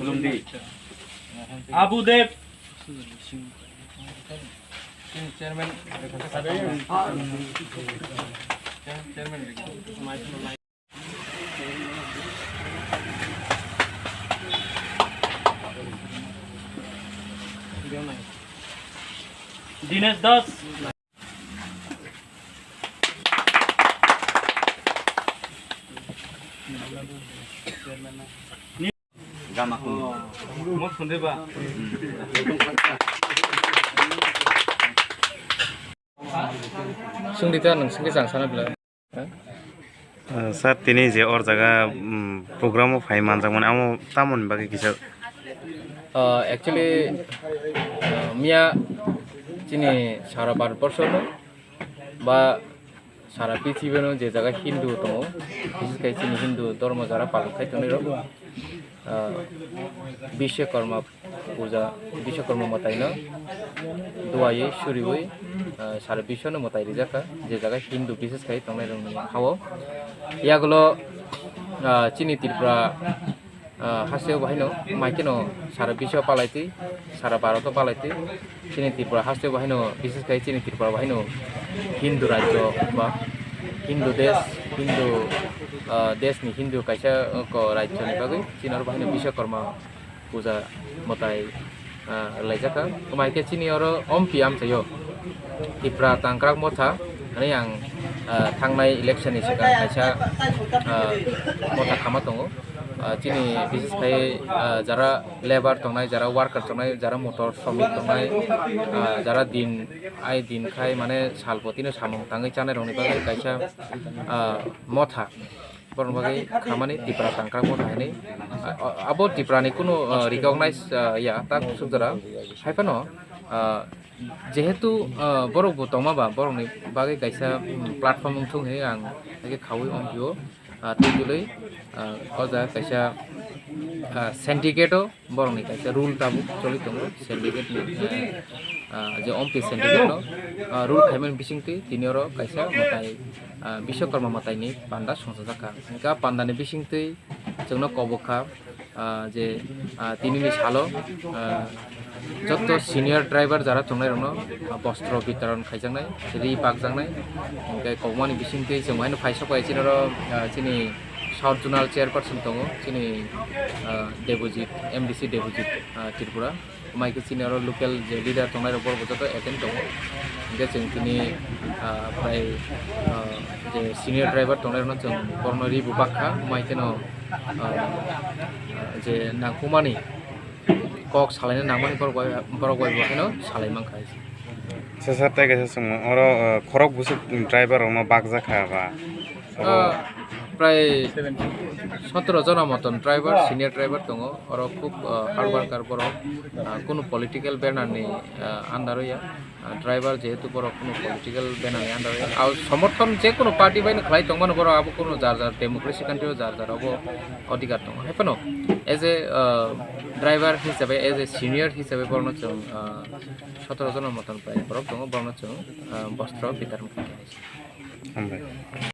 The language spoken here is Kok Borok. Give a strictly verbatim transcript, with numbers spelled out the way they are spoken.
Khulumdi. Abu Dev. Dinesh Das. Gama kung. Mo sunde ba. Sungdi ta nang sungdi chang sana bela. Ah, sir, tini je or jaga, um, program o phai manjakmani, amo tamoni bagwi kisa? Ah, actually, ah, miya chini sara Bharat borsho no ba sara prithibi no je jaga Hindu tongo, bises khai chini Hindu dhormo jara palok khai tongnai rok, ah, Bishwakarma puja, Bishwakarma mwtai no duaiwi suriwi, ah, sara biswa no mwtai rijak kha, je jaga Hindu bises khai tongnai rok ni hao. Yagulo, ah, chini Tripura, ah, haste o bahai no, mai kheno sara biswa palai twi, sara Bharat o palai twi, chini Tripura haste o bahai no, bises khai chini Tripura bahai no Hindu rajyo ba Hindu desh, Hindu, ah, desh ni Hindu kaisa, ah, ko rajyo ni bagwi chini oro bahai no Bishwakarma puja mwtai, ah, rwlaijak kha. Wngma hai khe chini oro ompi amchaio Tipra Tangkrak Motha hwnwi ang, ah, thangnai election ni swkang kaisa, ah, motha khama tongo. Ah, chini bises khai, ah, jara labour tongnai, jara worker tongnai, jara motor shramik tongnai, ah, jara din ai din khai mane sal poti no samung tangwi chanai rokni bagwi kaisa, ah, motha. Borokni bagwi khamani Tipra Tangkrak Motha hinwi. A-, a-, abo Tiprani kunu, ah, recognize, ah, ya, ta kusuk jora. Hai phano, ah, jehetu, ah, borok bo tongma ba, borokni bagwi kaisa, mm, platform wngthung hinwi ang haikhe khaui ompio, ah, twi twiwi, ah, o jaga kaisa, ah, syndicate o borokni kaisa rule tabuk choli tongo, syndicate ni, ah, ah, je ompi syndicate no, ah, rule khaimani bisingtwi tini oro kaisa mwtai, ah, Bishwakarma mwtai ni panda songchajak kha. Hwnkhe ah panda ni bisingtwi chwngno kobok kha, ah, je, ah, tini ni salo, ah, joto senior driver jara tongnai rokno, ah, bostro bitoron khaijaknai, ri pakjaknai, hwnkhe kobokmani bisingtwi chwng haino phai sok bai chini oro, ah, chini South Zonal Chairperson tongo, chini, ah, Debojit, M D C Debojit, ah, Tripura. Wngma hai khe chini oro local je leader tongnai rok borok bo joto attend tongo. Hingke chwng tini, ah, prai, ah, je senior driver tongnai rokno chwng borokno ri bo bak kha. Wngma hai kheno, ah, ah, je nangkukmani kok salaina nangmani borok bai, borok bai bo haino salai mankha. Sir, sir, tei kaisa swngmung, oro, ah, khorok bwswk driver rokno bakjak kha ba? Ah, prai sotoro jona moton driver, senior driver tongo. Oro khub, ah, hard worker borok. Ah, kunu political banner ni, ah, under o ya. Ah, driver jehetu borok kunu political banner ni under o ya. Au somorthon je kunu party bai no khlai tongmano borok, abo kunu jar jar democracy country o jar jar obo odhikar tongo. Hai phano as a, ah, driver hisabe, as a senior hisabe borokno chwng, ah, sotoro jona moton prai borok tongo, borokno chwng, ah, bostro bitarma khainai. Hambai.